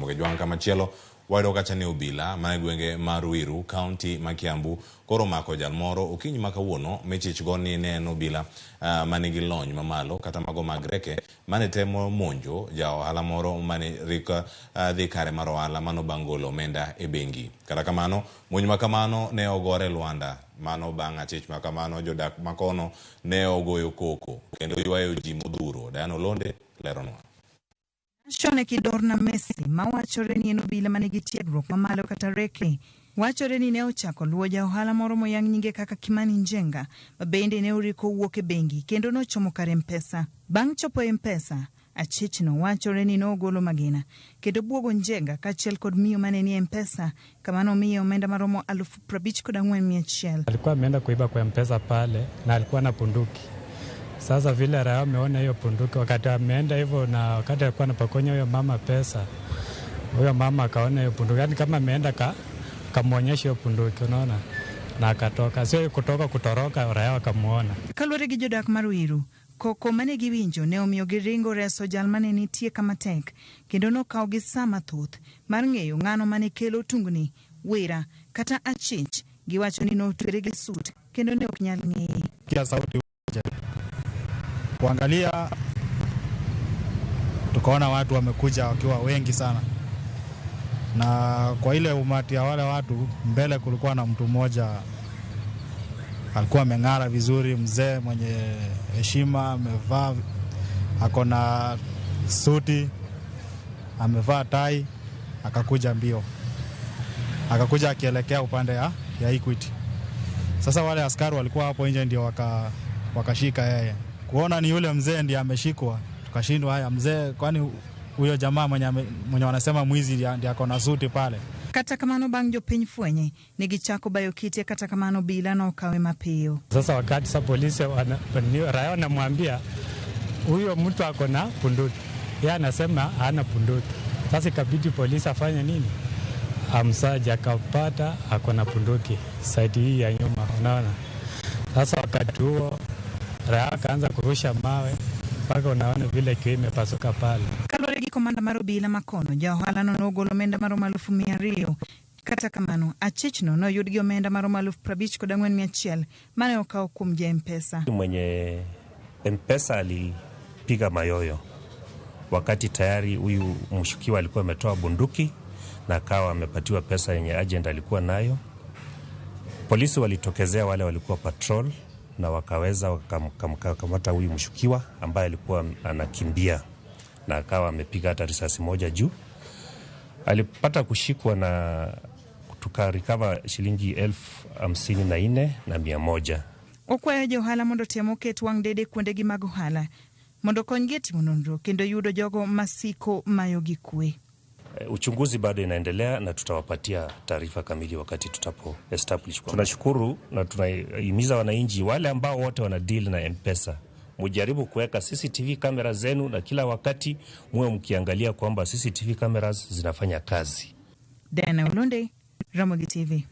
Ramogi Jwang'. Kamachielo wayudo kacha ni obila ma e gwenge ma Ruiru, kaunti ma Kiambu koro omako jal moro okinyi ma kawuono michich go ni ne en obila manigi lony mamalo kata mago mag reke mane temo monjo ja ohala moro mane rik dhi kare mar ohala mano bang' golo omenda e bengi. Kata kamano, monj ma kamano ne ogore lwanda. Mano bang' achich ma kamano jodak makono ne ogoyo koko kendo ywayo ji modhuro. Diana Olonde leronwa. Nashon Ekidorna Messi, mawachore ni en obila manigi tiegruok mamalo kata reke, wachore ni ne ochako luwo ja ohala moro moyang nyinge kaka Kimani Njenga, ma bende ne oriko wuok e bengi kendo nochomo kar M-Pesa. Bang' chopo e M-Pesa, achichno wachore ni nogolo magina kendo buogo Njenga kaachiel kod miyo mane ni e M-Pesa kama nomiye omenda maromo 54,100. Alikuwa ameenda kuiba kwa M-Pesa pale na alikuwa na bunduki. Sasa vile raia ameona hiyo bunduki, wakati ameenda hivyo na wakati alikuwa anapokonya huyo mama pesa, huyo mama akaona hiyo bunduki, yani kama ameenda kamwonyesha hiyo bunduki, unaona, na akatoka. Sio kutoka kutoroka, raia wakamuona. Kaluwore gi jodak mar Ruiru, koko mane giwinjo ne omiyo giringo reso jal mane nitie kama tek kendo nokawogi sa mathoth mar ng'eyo ng'ano mane kelo tungni, wira kata achich. Giwacho ni notwere gi sut kendo ne ok nyal ng'eye. Kia sauti kuangalia, tukaona watu wamekuja wakiwa wengi sana, na kwa ile umati ya wale watu mbele kulikuwa na mtu mmoja alikuwa ameng'ara vizuri, mzee mwenye heshima, amevaa, ako na suti, amevaa tai, akakuja mbio, akakuja akielekea upande ya Equity. Sasa wale askari walikuwa hapo nje ndio wakashika yeye. Kuona ni yule mzee ndiye ameshikwa, tukashindwa, haya mzee, kwani huyo jamaa mwenye wanasema mwizi ndiye ako na suti pale. Kata kamano bang' jopiny fwenye, ne gichako bayo kite, kata kamano obila nokawe mapiyo. Sasa wakati sasa polisi raia wanamwambia huyo mtu ako na bunduki, yeye anasema hana bunduki. Sasa ikabidi polisi afanye nini? Amsaji, akapata ako na bunduki side hii ya nyuma, unaona. Sasa wakati huo raia akaanza kurusha mawe mpaka unaona vile kioo imepasuka pale. Kaluwore gi komanda mar obila makono, ja ohalano nogolo omenda maromo 200,000. Kata kamano, achichno noyud gi omenda maromo 54,100 mane okaw kuom ja M-Pesa. Mwenye M-Pesa alipiga mayoyo wakati tayari huyu mshukiwa alikuwa ametoa bunduki na akawa amepatiwa pesa yenye agent alikuwa nayo. Polisi walitokezea, wale walikuwa patrol, na wakaweza wakamkamata huyu mshukiwa ambaye alikuwa anakimbia na akawa amepiga hata risasi moja juu. Alipata kushikwa na tukarecover shilingi 54,100. Okwayo jo ohala mondo otem oket wang' dede kuondegi mag ohala mondo okonygi e timo nonro kendo yudo jogo masiko mayogi kwe. Uchunguzi bado inaendelea na tutawapatia taarifa kamili wakati tutapo establish. Tunashukuru na tunahimiza wananchi wale ambao wote wana deal na M-Pesa, mujaribu kuweka CCTV kamera zenu na kila wakati muwe mkiangalia kwamba CCTV cameras zinafanya kazi. Diana Olonde, Ramogi TV.